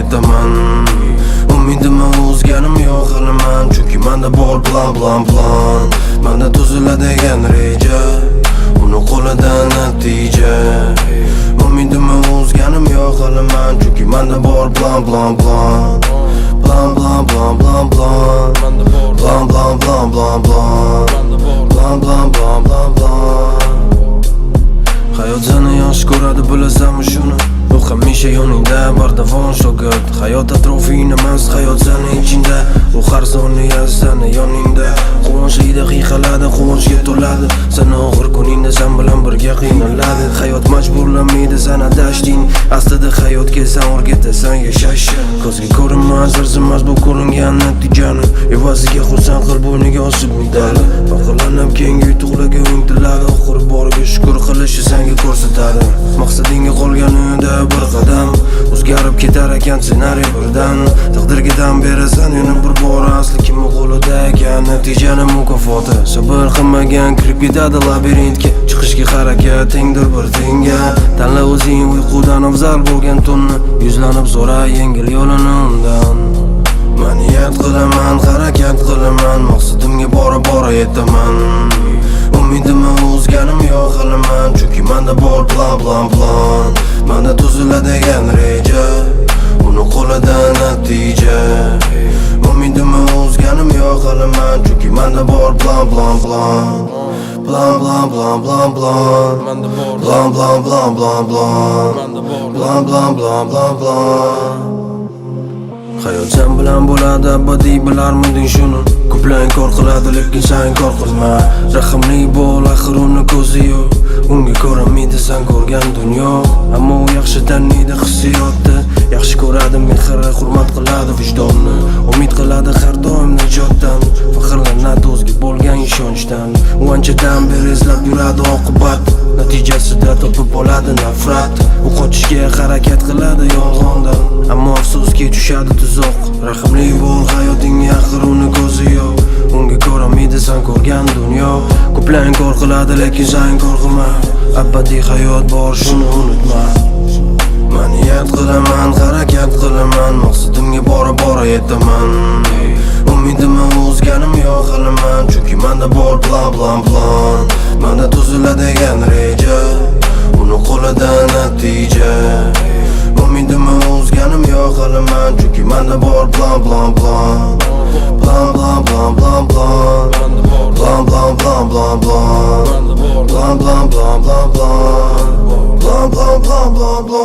yetaman. Umidimni uzganim yo'q hali man, chunki manda bor plan, plan, plan. Manda tuziladigan reja, uni qo'lida natija. Umidimni uzganim yo'q hali man, chunki manda bor plan, plan, plan. Plan, plan, plan, plan, plan. Plan, plan, plan, plan, plan. Plan, plan, plan, plan, plan. Hayot seni yaxshi ko'radi, bilasanmi shuni? U hamisha yoningda, bardavom shogird. Hayot atrofing emas, hayot seni ichingda. U har soniya seni yoningda. Quvonchli daqiqalarda quvonchga to'ladi. Seni og'ir kuningda sen bilan birga qiynaladi. Hayot majburlamaydi seni adashding. Aslida hayotga sen o'rgatasan yashashni. Ko'zga ko'rinmas, arzimas bu ko'ringan natijani. Evaziga xursand qil bo'yniga osib medali. Faxrlanib keyingi yutuqlarga intiladi. Oxiri boriga shukur qilishi senga ko'rsatadi. Maqsadingga qolganida bir qadam, o'zgarib ketar ekan ssenariy birdan. Taqdirga dam berasan yana bir bor, asli kimni qo'lida ekan natijani mukofoti. Sabr qilmagan kirib ketadi labirintga. Chiqishga harakat tengdir bir tenga. Tanla o'zing uyqudan afzal bo'lgan tunni. Yuzlanib so'ra yengil yo'lini undan. Man niyat qilaman, harakat qilaman, maqsadimga bora bora yetaman. Umidimni uzganim yo'q hali man, chunki manda bor plan, plan, plan. Manda tuziladigan reja, uni qo'lida natija. Umidimni uzganim yo'q hali man, chunki manda bor plan, plan, plan. Plan, plan, plan, plan, plan. Plan, plan, plan, plan, plan. Plan, plan, plan, plan, plan. Hayot sen bilan bo'ladi abadiy, bilarmiding shuni? Ko'plar inkor qiladi, lekin sen inkor qilma. Rahimli bo'l, axir uni ko'zi yo'q. Unga ko'rinmaydi sen ko'rgan dunyo. Ammo u yaxshi taniydi hissiyotni. Yaxshi ko'radi mehr, hurmat qiladi vijdonni. Umid qiladi har doim nijotdan. Faxrlanadi o'ziga bo'lgan ishonchdan. U anchadan beri izlab yuradi oqibat. Natijasida topib oladi nafrat. U qochishga harakat qiladi yolg'ondan. Ammo afsuski tushadi tuzoq. Rahimli bo'l hayotingga, axir uni ko'zi yo'q. Unga ko'rinmaydi sen ko'rgan dunyo. Ko'plar inkor qiladi, lekin sen inkor qilma. Abadiy hayot bor, shuni unutma. Man niyat qilaman, harakat qilaman, maqsadimga bora bora yetaman. Umidimni uzganim yo'q hali man, chunki manda bor plan, plan, plan. Manda tuziladigan reja, uni qo'lida natija. Umidimni uzganim yo'q hali man, chunki manda bor plan, plan, plan. Plan, plan, plan, plan, plan. Plan, plan, plan, plan, plan. Plan, plan, plan, plan, plan. Plan, plan, plan, plan, plan.